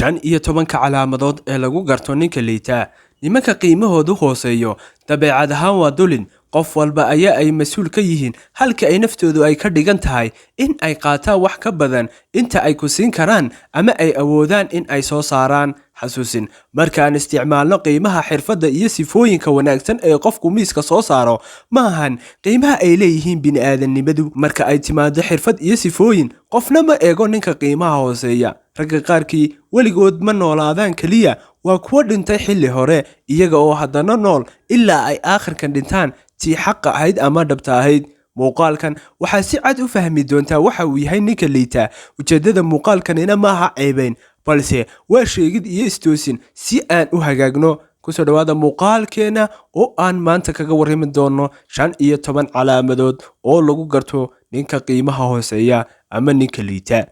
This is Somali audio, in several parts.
15-ka calaamadood ee lagu garto ninka liita. Nimanka qiimahoodu hooseeyo dabeecad ahaan waa dulin. Qof walba ayaa ay mas'uul ka yihiin halka ay naftoodu ay ka dhigan tahay in ay qaataan wax ka badan inta ay ku siin karaan ama ay awoodaan in ay soo saaraan. Xasuusin, marka aan isticmaalno qiimaha xirfadda iyo sifooyinka wanaagsan ee qofku miiska soo saaro, maahan qiimaha ay leeyihiin bini'aadanimadu. Marka ay timaado xirfad iyo sifooyin, qofna ma eego ninka qiimaha hooseeya. Ragga qaarkii weligood ma noolaadaan, kaliya waa kuwo dhintay xilli hore, iyaga oo haddana nool ilaa ay aakhirkan dhintaan tii xaqa ahayd ama dhabta ahayd. Muuqaalkan waxaa si cad u fahmi doontaa waxa uu yahay ninka liita. Ujeeddada muuqaalkanina maaha ceebayn, balse waa sheegid iyo istoosin si aan u hagaagno. Kusoo dhawaada muuqaalkeena oo aan maanta kaga warrami doono 15 calaamadood oo lagu garto ninka qiimaha hooseeya ama ninka liita.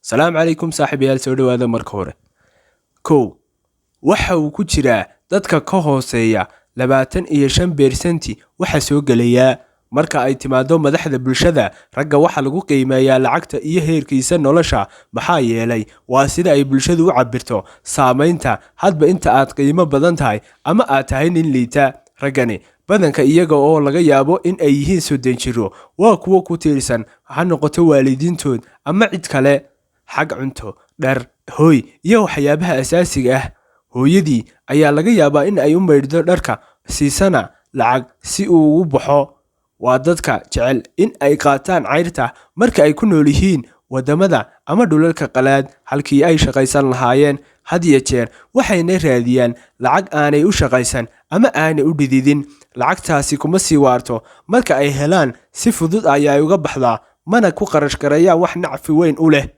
Salaamu calaykum saaxiibayaal, soo dhawaada marka hore. 1, waxa uu ku jiraa dadka ka hooseeya 25% waxa soo gelaya. Marka ay timaado madaxda bulshada, ragga waxaa lagu qiimeeyaa lacagta iyo heerkiisa nolosha, maxaa yeelay waa sida ay bulshadu u cabirto saamaynta hadba inta aad qiimo badan tahay ama aad tahay nin liita. Raggani badanka, iyaga oo laga yaabo in ay yihiin 30 jiro, waa kuwo ku tiirsan, ha noqoto waalidiintood ama cid kale, xag cunto, dhar, hooy iyo waxyaabaha asaasiga ah. Hooyadii ayaa laga yaabaa in ay u maydho dharka, siisana lacag si uu ugu baxo. Waa dadka jecel in ay qaataan cayrta marka ay ku nool yihiin waddamada ama dhulalka qalaad halkii ay shaqaysan lahaayeen. Had iyo jeer waxayna raadiyaan lacag aanay u shaqaysan ama aanay u dhididin. Lacagtaasi kuma sii waarto marka ay helaan, si fudud ayaa uga baxdaa, mana ku qarash gareeyaan wax nacfi weyn u leh,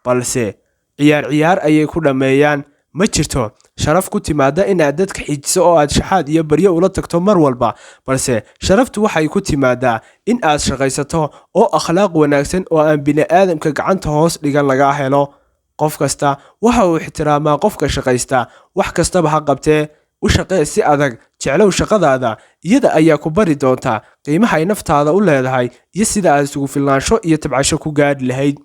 balse ciyaar ciyaar ayay ku dhammeeyaan. Ma jirto sharaf ku timaada inaad dadka xijiso oo aad shaxaad iyo baryo ula tagto mar walba, balse sharaftu waxay ku timaadaa in aad shaqaysato oo akhlaaq wanaagsan oo aan bini'aadamka gacanta hoos dhigan laga helo. Qof kasta waxa uu ixtiraamaa qofka shaqaysta, wax kastaba ha qabtee. U shaqee si adag, jeclow shaqadaada, iyada ayaa ku bari doontaa qiimaha ay naftaada u leedahay iyo sida aad isugu filnaansho iyo tabcasho ku gaadhi lahayd.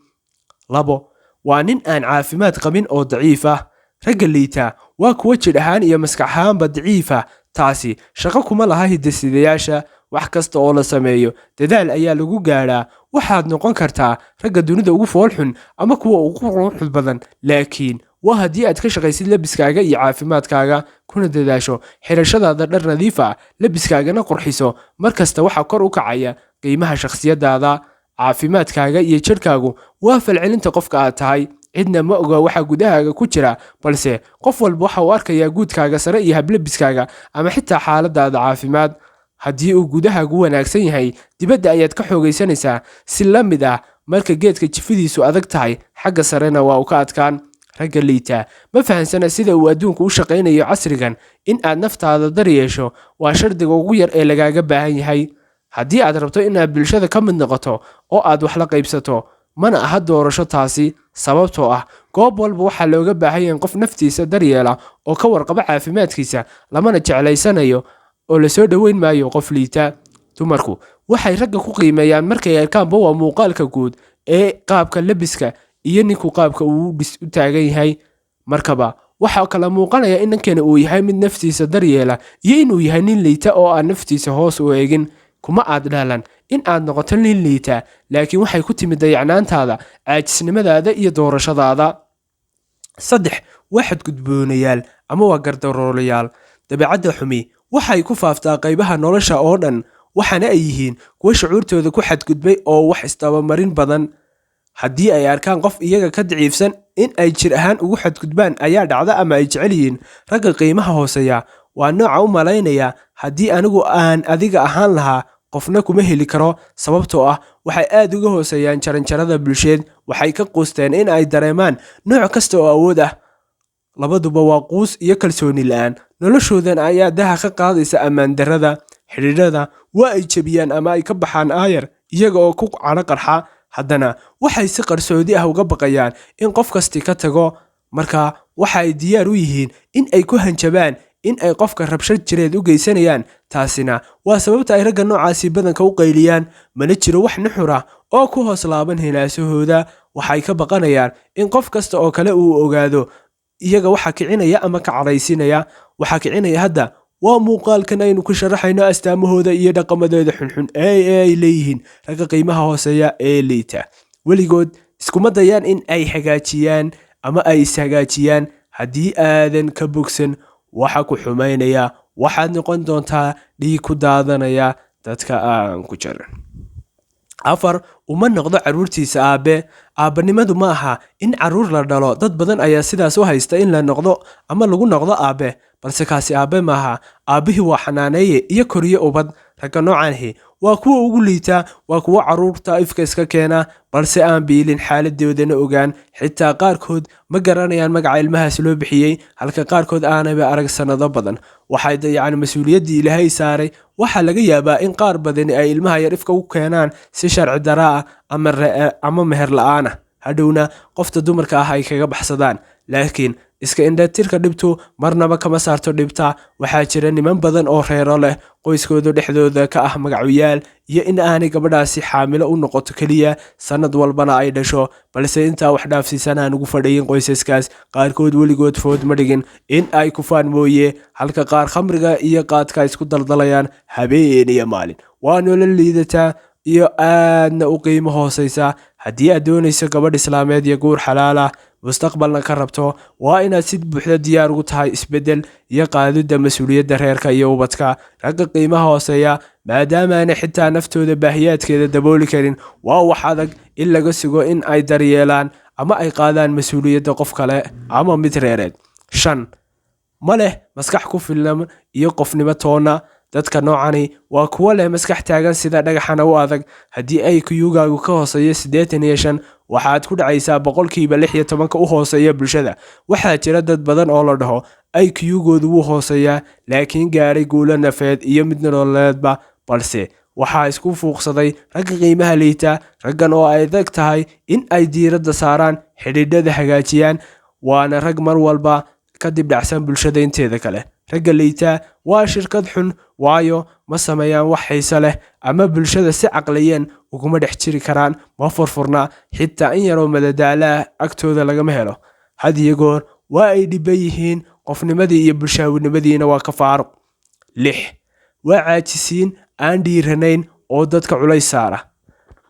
2, waa nin aan caafimaad qabin oo daciif ah. Ragga liita waa kuwo jidh ahaan iyo maskax ahaanba daciif ah. Taasi shaqo kuma laha hidde-sidayaasha. Wax kasta oo la sameeyo dadaal ayaa lagu gaadhaa. Waxaad noqon kartaa ragga dunida ugu foolxun ama kuwa ugu quruxda badan, laakiin waa haddii aad ka shaqaysid labiskaaga iyo caafimaadkaaga, kuna dadaasho xirashadaada dhar nadiif ah, labiskaagana qurxiso. Mar kasta waxaa kor u kacaya qiimaha shakhsiyadaada. Caafimaadkaaga iyo jidhkaagu waa falcelinta qofka aad tahay. Cidna ma oga waxa gudahaaga ku jira, balse qof walba waxa uu arkayaa guudkaaga sare iyo hablabiskaaga ama xitaa xaaladaada caafimaad. Haddii uu gudahaagu wanaagsan yahay, dibadda ayaad ka xoogaysanaysaa. Si la mid ah marka geedka jifidiisu adag tahay, xagga sarena waa uu ka adkaan. Ragga liita ma fahansana sida uu adduunku u shaqaynayo casrigan. In aad naftaada daryeesho waa shardiga ugu yar ee lagaaga baahan yahay haddii aad rabto inaad bulshada ka mid noqoto oo aad wax la qaybsato. Mana aha doorasho taasi, sababtoo ah goob walba waxaa looga baahan yahay qof naftiisa daryeela oo ka warqaba caafimaadkiisa, lamana jeclaysanayo oo lasoo dhoweyn maayo qof liita. Dumarku waxay ragga ku qiimeeyaan markay arkaanba waa muuqaalka guud ee qaabka labiska iyo ninku qaabka uu u taagan yahay. Markaba waxaa kala muuqanaya in ninkani uu yahay mid naftiisa daryeela iyo inuu yahay nin liita oo aan naftiisa hoos u eegin. Kuma aad dhalan in aad noqoto nin liita, laakiin waxay ku timid dayacnaantaada, caajisnimadaada iyo doorashadaada. 3, waa xadgudboonayaal ama waa gardaroolayaal. Dabeecadda xumi waxay ku faaftaa qaybaha nolosha oo dhan, waxaana ay yihiin kuwo shucuurtooda ku xadgudbay oo wax isdabamarin badan. Haddii ay arkaan qof iyaga ka daciifsan, in ay jir ahaan ugu xadgudbaan ayaa dhacda ama ay jecel yihiin. Ragga qiimaha hooseeya waa nooca u malaynaya, "Haddii anigu aan adiga ahaan lahaa, qofna kuma heli karo," sababtoo ah waxay aad uga hooseeyaan jaranjarada bulsheed. Waxay ka quusteen in ay dareemaan nooc kasta oo awood ah. Labaduba waa quus iyo kalsooni la'aan. Noloshoodan ayaa daha ka qaadaysa ammaan darrada. Xidhiidhada waa ay jebiyaan ama ay ka baxaan aayar iyaga oo ku cadho qarxa. Haddana waxay si qarsoodi ah uga baqayaan in qof kasti ka tago. Marka waxa ay diyaar u yihiin in ay ku hanjabaan in ay qofka rabshad jireed u geysanayaan. Taasina waa sababta ay ragga noocaasi badanka u qayliyaan. Mana jiro wax nuxur ah oo ku hoos laaban hinaasahooda. Waxay ka baqanayaan in qof kasta oo kale uu ogaado. Iyaga waxaa kicinaya ama ka cadhaysiinaya, waxaa kicinaya hadda waa muuqaalkan aynu ku sharaxayno astaamahooda iyo dhaqamadooda xunxun ee ay leeyihiin ragga qiimaha hooseeya ee liita. Weligood iskuma dayaan in ay hagaajiyaan ama ay ishagaajiyaan. Haddii aadan ka bogsan waxa ku xumaynaya, waxaad noqon doontaa dhiig ku daadanaya dadka aan ku jarin. 4, uma noqdo carruurtiisa aabe. Aabbanimadu ma aha in carruur la dhalo. Dad badan ayaa sidaas u haysta in la noqdo ama lagu noqdo aabe, balse kaasi aabe maaha. Aabbihii waa xanaaneeye iyo koriye ubad. Ragga noocanhi waa kuwa ugu liita, waa kuwo carruurta ifka iska keena balse aan biilin, xaaladoodana ogaan. Xitaa qaarkood ma garanayaan magaca ilmahaas loo bixiyey, halka qaarkood aanayba arag sannado badan. Waxay dayacaan mas-uuliyaddii Ilaahay saaray. Waxaa laga yaabaa in qaar badani ay ilmaha yar ifka u keenaan si sharci dara ah ama meher la'aan ah, hadhowna qofta dumarka ah ay kaga baxsadaan. Laakiin iska indhatirka dhibtu marnaba kama saarto dhibta. Waxaa jira niman badan oo reero leh, qoyskooda dhexdooda ka ah magacuyaal, iyo in aanay gabadhaasi xaamilo u noqoto keliya, sannad walbana ay dhasho, balse intaa wax dhaafsiisan aan ugu fadhiyin. Qoysaskaas qaarkood weligood food ma dhigin in ay kufaan mooye, halka qaar khamriga iyo qaadka isku daldalayaan habeen iyo maalin. Waa nolol liidataa iyo aadna u qiimo hooseysa. Haddii aad doonayso gabadh islaameed iyo guur xalaal ah, mustaqbalna ka rabto, waa inaad si buuxda diyaar ugu tahay isbeddel iyo qaadidda mas-uuliyadda reerka iyo ubadka. Ragga qiimaha hooseeya, maadaama aanay xitaa naftooda baahiyaadkeeda dabooli karin, waa wax adag in laga sugo in ay daryeelaan ama ay qaadaan mas-uuliyadda qof kale ama mid reereed. 5, ma leh maskax ku filan iyo qofnimo toonna. Dadka noocani waa kuwo leh maskax taagan sida dhagaxana u adag. Haddii IQ-gaagu ka hooseeyo 85, waxaad ku dhacaysaa 16% u hooseeya bulshada. Waxaa jira dad badan oo la dhaho IQ-goodu wuu hooseeyaa, laakiin gaadhay guulo nafeed iyo mid nololeedba, balse waxaa isku fuuqsaday ragga qiimaha liita. Raggan oo ay adag tahay in ay diiradda saaraan, xidhiidhada hagaajiyaan, waana rag mar walba ka dib dhacsan bulshada inteeda kale. Ragga liita waa shirkad xun, waayo ma sameeyaan wax xiise leh ama bulshada si caqliyeen uguma dhex jiri karaan. Ma furfurna, xitaa in yaroo madadaala ah agtooda lagama helo. Had iyo goor waa ay dhiban yihiin, qofnimadii iyo bulshaawinimadiina waa ka faaruq. 6, waa caajisiin aan dhiiranayn oo dadka culays saara.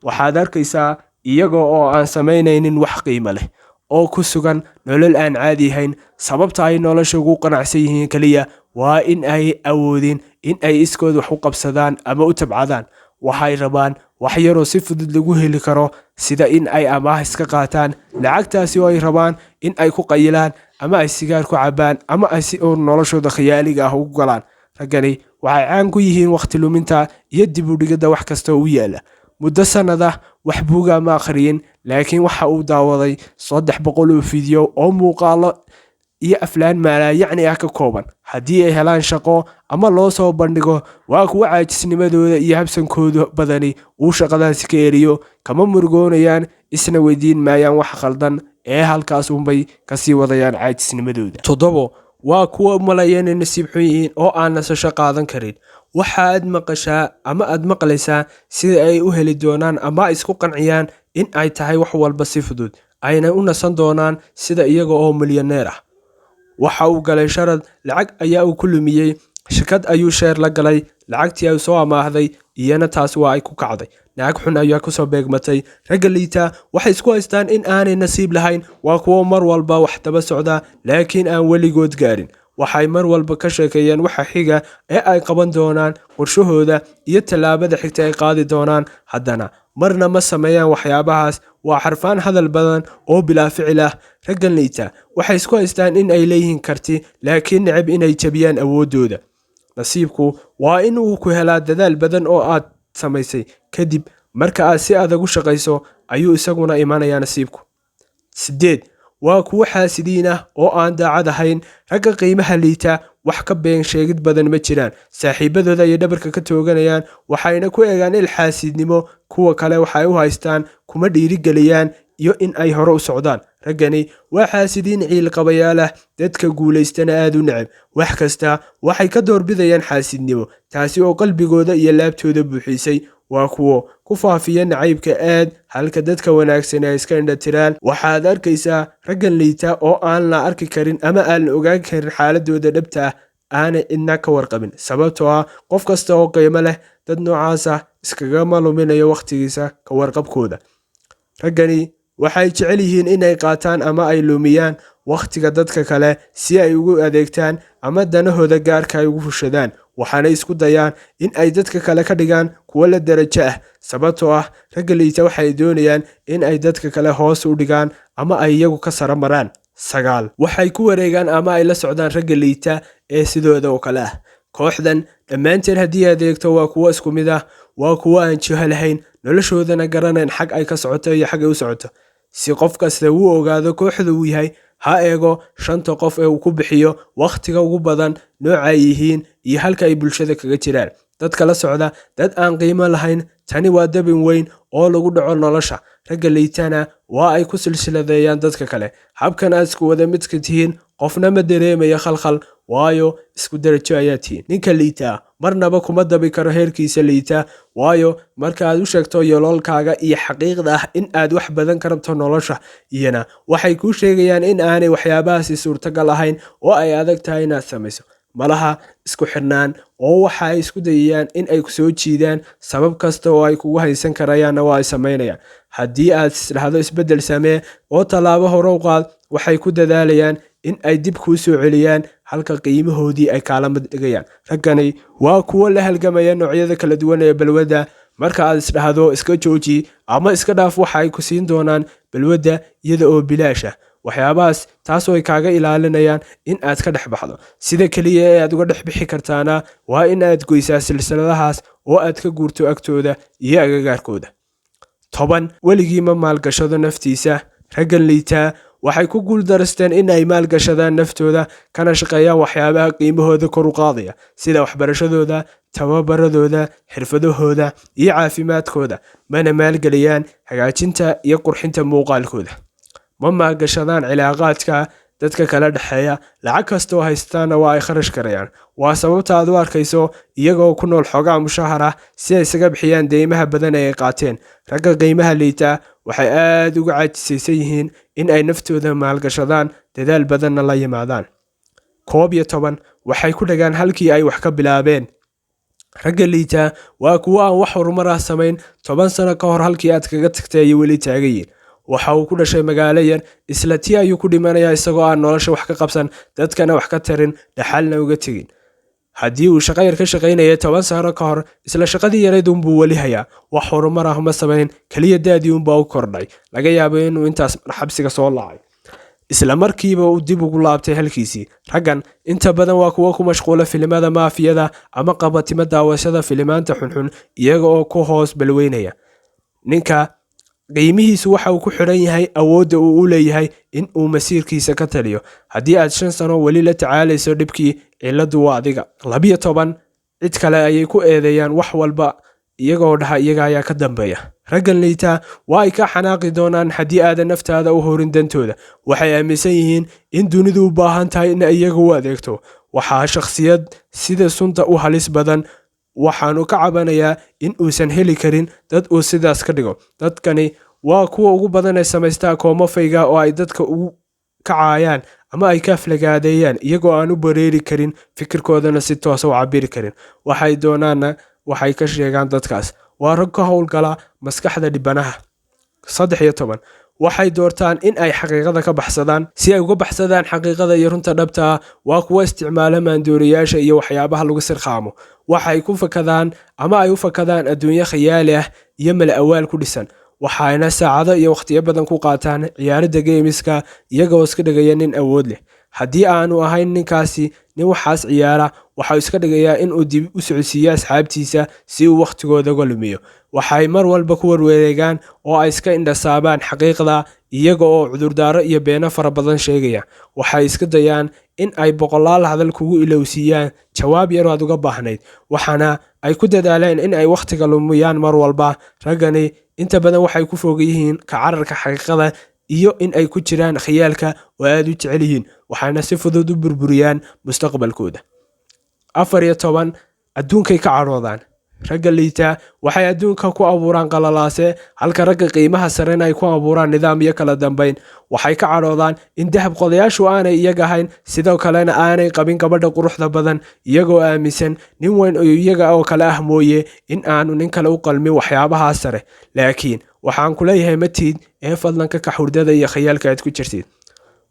Waxaad arkaysaa iyaga oo aan samaynaynin wax qiimo leh oo ku sugan nolol aan caadi ahayn. Sababta ay nolosha ugu qanacsan yihiin keliya waa in ay awoodin in ay iskood wax u qabsadaan ama u tabcadaan. Waxay rabaan wax yaroo si fudud lagu heli karo, sida in ay amaah iska qaataan, lacagtaasi oo ay rabaan in ay ku qayilaan ama ay sigaar ku cabbaan ama ay si uur noloshooda khiyaaliga ah ugu galaan. Raggani waxay caan ku yihiin wakhti luminta iyo dib u dhigidda wax kasta oo u yaala. Muddo sannad ah wax buuga ma akhriyin, laakiin waxa uu daawaday 300 oo fiidyo oo muuqaalo iyo aflaan maalaayacni ah ka kooban. Haddii ay helaan shaqo ama loo soo bandhigo, waa kuwo caajisnimadooda iyo habsankooda badani uu shaqadaasi ka eriyo. Kama murugoonayaan, isna weydiin maayaan wax khaldan ee halkaas unbay kasii wadayaan caajisnimadooda. 7, waa kuwa malaya inay nasiib xun yihiin oo aan nasasho qaadan karin. Waxaad maqashaa ama aad maqlaysaa sida ay u heli doonaan ama isku qanciyaan in ay tahay wax walba si fudud, ayna u nasan doonaan sida iyaga oo milyaneer ah. Waxa uu galay sharad, lacag ayaa uu ku lumiyey. Shirkad ayuu sheer la galay, lacagtii ay soo amaahday iyana taas waa ay ku kacday. Lacag xun ayaa kusoo beegmatay. Ragga liita waxay isku haystaan in aanay nasiib lahayn. Waa kuwo mar walba wax daba socda laakiin aan weligood gaarin. Waxay mar walba ka sheekeeyaan waxa xiga ee ay qaban doonaan, qorshahooda iyo tallaabada xigta ay qaadi doonaan, haddana marna ma sameeyaan waxyaabahaas. Waa xarfaan hadal badan oo bilaa ficil ah. Raggan liita waxay isku haystaan in ay leeyihiin karti, laakiin neceb inay jabiyaan awooddooda. Nasiibku waa in uu ku helaa dadaal badan oo aad samaysay kadib. Marka aad si adag u shaqayso ayuu isaguna imanayaa nasiibku. 8, waa kuwo xaasidiin ah oo aan daacad ahayn. Ragga qiimaha liita wax ka been sheegid badan ma jiraan. Saaxiibadooda ayay dhabarka ka tooganayaan, waxayna ku eegaan il xaasidnimo. Kuwa kale waxay u haystaan kuma dhiirigeliyaan iyo in ay hore u socdaan. Raggani waa xaasidiin ciilqabayaal ah, dadka guulaystana aad u neceb. Wax kasta waxay ka doorbidayaan xaasidnimo, taasi oo qalbigooda iyo laabtooda buuxisay. Waa kuwo ku faafiya nacaybka aad, halka dadka wanaagsan ay iska indhatiraan. Waxaad arkaysaa raggan liita oo aan la arki karin ama aan la ogaan karin xaaladooda dhabta ah, aanay cidna ka warqabin, sababtoo ah qof kasta oo qiimo leh dad noocaas ah iskagama luminayo wakhtigiisa ka warqabkooda. Raggani waxay jecel yihiin inay qaataan ama ay lumiyaan wakhtiga dadka kale si ay ugu adeegtaan ama danahooda gaarka ay ugu fushadaan. Waxaana isku dayaan in ay dadka kale ka dhigaan kuwo la darajo ah, sababtoo ah ragga liita waxay doonayaan in ay dadka kale hoos u dhigaan ama ay iyagu ka sara maraan. 9, waxay ku wareegaan ama ay la socdaan ragga liita ee sidooda oo kale ah. Kooxdan dhammaanteen haddii aad eegto waa kuwo isku mid ah, waa kuwo aan jiho lahayn, noloshoodana garanayn xag ay ka socoto iyo xag ay u socoto. Si qof kasta uu ogaado kooxda uu yahay, ha eego shanta qof ee uu ku bixiyo wakhtiga ugu badan, nooca ay yihiin iyo halka ay bulshada kaga jiraan. Dadka la socda dad aan qiimo lahayn, tani waa dabin weyn oo lagu dhaco nolosha. Ragga liitana waa ay ku silsiladeeyaan dadka kale. Habkan aad isku wada midka tihiin, qofna ma dareemayo khalkhal, waayo isku darajo ayaa tihiin. Ninka liitaa marnaba kuma dabi karo heerkiisa liita, waayo marka aad u sheegto yoolalkaaga iyo xaqiiqda ah in aad wax badan ka rabto nolosha, iyana waxay kuu sheegayaan in aanay waxyaabahaasi suurtagal ahayn oo ay adag tahay inaad samayso. Malaha isku xirnaan oo waxa ay isku dayayaan in ay kusoo jiidaan. Sabab kasta oo ay kugu haysan karayaanna waa ay samaynayaan. Haddii aad isdhahdo isbeddel samee oo tallaabo hore u qaad, waxay ku dadaalayaan in ay dib kuu soo celiyaan halka qiimahoodii ay kaala mid dhigayaan. Raggani waa kuwo la halgamaya noocyada kala duwan ee balwadda. Marka aad isdhahdo iska jooji ama iska dhaaf, waxa ay ku siin doonaan balwadda iyada oo bilaash ah, waxyaabahaas taasoo ay kaaga ilaalinayaan in aad ka dhex baxdo. Sida keliya ee aad uga dhex bixi kartaana waa in aad goysaa silsiladahaas oo aad ka guurto agtooda iyo agagaarkooda. 10, weligii ma maalgashado naftiisa. Raggan liitaa waxay ku guuldarsteen in ay maalgashadaan naftooda, kana shaqeeyaan waxyaabaha qiimahooda kor u qaadaya, sida waxbarashadooda, tababaradooda, xirfadahooda iyo caafimaadkooda. Mana maalgeliyaan hagaajinta iyo qurxinta muuqaalkooda. Ma maalgashadaan cilaaqaadka dadka kala dhexeeya. Lacag kastoo haystaana waa ay kharash karayaan. Waa sababta aad u arkayso iyagoo ku nool xoogaa mushahar ah si ay isaga bixiyaan deymaha badan ee ay qaateen. Ragga qiimaha liita waxay aad uga caajisaysan yihiin in ay naftooda maalgashadaan, dadaal badanna la yimaadaan. 11, waxay ku dhagaan halkii ay wax ka bilaabeen. Ragga liita waa kuwo aan wax horumar ah samayn. 10 sano ka hor halkii aad kaga tagtay ayay weli taagayiin. Waxa uu ku dhashay magaalo yar, isla tii ayuu ku dhimanayaa, isagoo aan nolosha wax ka qabsan, dadkana wax ka tarin, dhaxalna uga tegin. Haddii uu shaqo yar ka shaqaynaya 10 sano ka hor, isla shaqadii yarayd unbuu weli hayaa. Wax horumar ah ma samayn, keliya daadii unbaa u kordhay. Laga yaabo inuu intaas xabsiga soo laacay, isla markiiba uu dib ugu laabtay halkiisii. Raggan inta badan waa kuwo ku mashquula filimada maafiyada ama qabatimo daawashada filimaanta xunxun, iyaga oo ku hoos balweynaya. Ninka qiimihiisu waxa uu ku xidhan yahay awoodda uu u leeyahay in uu masiirkiisa ka taliyo. Haddii aad 5 sano weli la tacaalayso dhibkii, ciladu waa adiga. 12, cid kale ayay ku eedeeyaan wax walba, iyagoo dhaha iyaga ayaa ka dambeeya. Raggan liitaa waa ay ka xanaaqi doonaan haddii aadan naftaada u horin dantooda. Waxay aaminsan yihiin in dunidu u baahan tahay in iyaga u adeegto. Waxaa shakhsiyad sida sunta u halis badan. Waxaanu ka cabanayaa in uusan heli karin dad uu sidaas ka dhigo. Dadkani waa kuwa ugu badan ee samaysta akoomo fake ah oo ay dadka ugu kacayaan ama ay ka aflagaadeeyaan, iyagoo aan u bareeri karin, fikirkoodana si toosa u cabiri karin. Waxay doonaanna waxay ka sheegaan dadkaas. Waa rag ka howlgala maskaxda dhibanaha. 13, waxay doortaan in ay xaqiiqada ka baxsadaan. Si ay uga baxsadaan xaqiiqada iyo runta dhabta ah, waa kuwa isticmaala maandooriyaasha iyo waxyaabaha lagu sirqaamo. Waxay ku fakadaan ama ay u fakadaan adduunyo khiyaali ah iyo mala awaal ku dhisan. Waxayna saacado iyo wakhtiyo badan ku qaataan ciyaaridda games-ka, iyagoo iska dhigaya nin awood leh. Haddii aanu ahayn ninkaasi nin waxaas ciyaara, waxau iska dhigayaa in uu dib u socodsiiyo asxaabtiisa si uu wakhtigooda uga lumiyo. Waxay mar walba ku warwareegaan oo ay iska indhasaabaan xaqiiqda, iyaga oo cudurdaaro iyo beeno fara badan sheegaya. Waxay iska dayaan in ay boqolaal hadal kugu ilowsiiyaan jawaab yar aad uga baahnayd, waxaana ay ku dadaaleen in ay wakhtiga lumiyaan mar walba. Raggani inta badan waxay ku foga yihiin ka cararka xaqiiqada iyo in ay ku jiraan khiyaalka oo aad u jecel yihiin, waxaana si fudud u burburiyaan mustaqbalkooda. 14, adduunkay ka cadhoodaan. Ragga liita waxay adduunka ku abuuraan qalalaase, halka ragga qiimaha sarena ay ku abuuraan nidaam iyo kala dambeyn. Waxay ka cadhoodaan in dahab qodayaashu aanay iyaga ahayn, sidoo kalena aanay qabin gabadha quruxda badan, iyagoo aaminsan nin weyn oo iyaga oo kale ah mooye in aanu nin kale u qalmin waxyaabahaas sare. Laakiin waxaan ku leeyahay, ma tiid ee fadlan ka kax hurdada iyo khayaalka aad ku jirtid.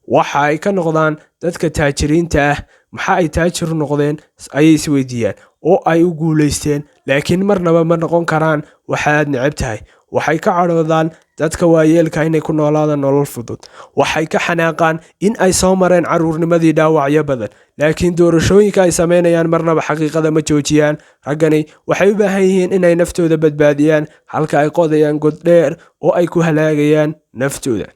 Waxa ay ka noqdaan dadka taajiriinta ah, maxa ay taajir u noqdeen ayay isweydiiyaan oo ay u guulaysteen, laakiin marnaba ma noqon karaan waxa aad neceb tahay. Waxay ka cadhoodaan dadka waayeelka inay ku noolaadaan nolol fudud. Waxay ka xanaaqaan in ay soo mareen carruurnimadii dhaawacyo badan, laakiin doorashooyinka ay sameynayaan marnaba xaqiiqada ma joojiyaan. Raggani waxay u baahan yihiin inay naftooda badbaadiyaan halka ay qodayaan god dheer oo ay ku halaagayaan naftooda.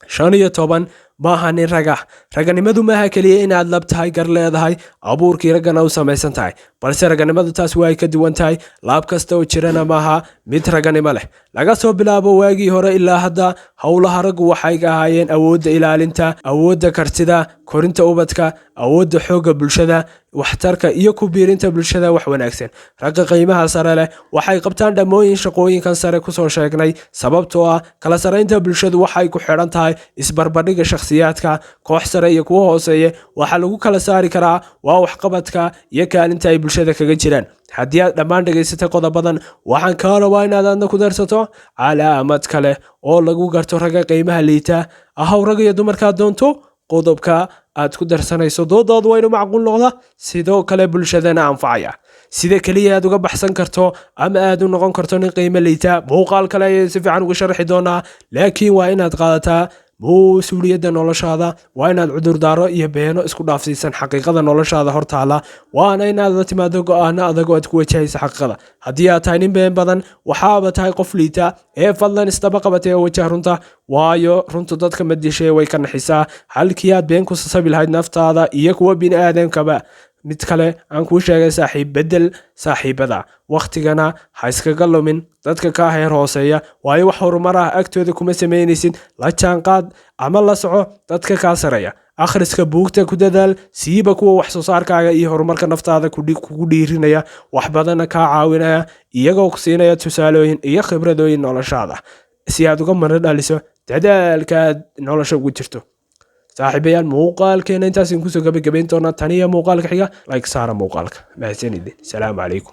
15, maaha nin raga. Raganimadu maaha keliya inaad lab tahay, gar leedahay, abuurkii raggana u samaysan tahay, balse raganimadu taas waa ay ka duwan tahay. Laab kasta oo jirana maaha mid raganimo leh. Laga soo bilaabo waagii hore ilaa hadda, howlaha raggu waxay ahaayeen awoodda ilaalinta, awoodda kartida, korinta ubadka, awoodda xoogga bulshada, waxtarka iyo ku biirinta bulshada wax wanaagsan. Ragga qiimaha sare leh waxay qabtaan dhammooyin shaqooyinkan sare kusoo sheegnay, sababtoo ah kala saraynta bulshadu waxay ku xidhan tahay isbarbardhigga shakhsiyaadka. Koox sare iyo kuwo hooseeye waxaa lagu kala saari karaa waa waxqabadka iyo kaalinta ay bulshada kaga jiraan. Haddii aad dhammaan dhegaysatay qodobadan, waxaan kaa rabaa inaad aadna ku darsato calaamad kale oo lagu garto ragga qiimaha liita. Ahaw rag iyo dumarkaad doonto, qodobka aad ku darsanayso doodaadu waa inuu macquul noqda, sidoo kale bulshadana anfacaya. Sida keliya aad uga baxsan karto ama aad u noqon karto nin qiimo liita, muuqaal kale ayay si fiican uga sharxi doonaa, laakiin waa inaad qaadataa mas-uuliyadda noloshaada. Waa inaad cudurdaaro iyo beeno isku dhaafsiisan xaqiiqada noloshaada hortaala, waana inaad la timaado go'aano adag oo aad ku wajahaysa xaqiiqada. Haddii aad tahay nin been badan, waxaaba tahay qof liita ee fadlan isdaba qabatay oo wajah runta, waayo runtu dadka ma dishay, way ka naxisaa. Halkii aad been ku sasabi lahayd naftaada iyo kuwa bini'aadamkaba. Mid kale aan kuu sheegay, saaxiib, bedel saaxiibada, wakhtigana ha iskaga lumin dadka kaa heer hooseeya, waayo wax horumar ah agtooda kuma samaynaysid. La jaanqaad ama la soco dadka kaa sareeya. Akhriska buugta ku dadaal, siiba kuwa wax soo saarkaaga iyo horumarka naftaada kugu dhiirinaya, wax badanna kaa caawinaya, iyagoo ku siinaya tusaalooyin iyo khibradooyin noloshaada si aad uga maro dhaliso dadaalka aad nolosha ugu jirto. Saaxiibayaal, muuqaalkeena intaas kusoo gabagabayn doonaa. Tan iyo muuqaalka xiga, like saara muuqaalka. Mahadsanidin, salaamu calaykum.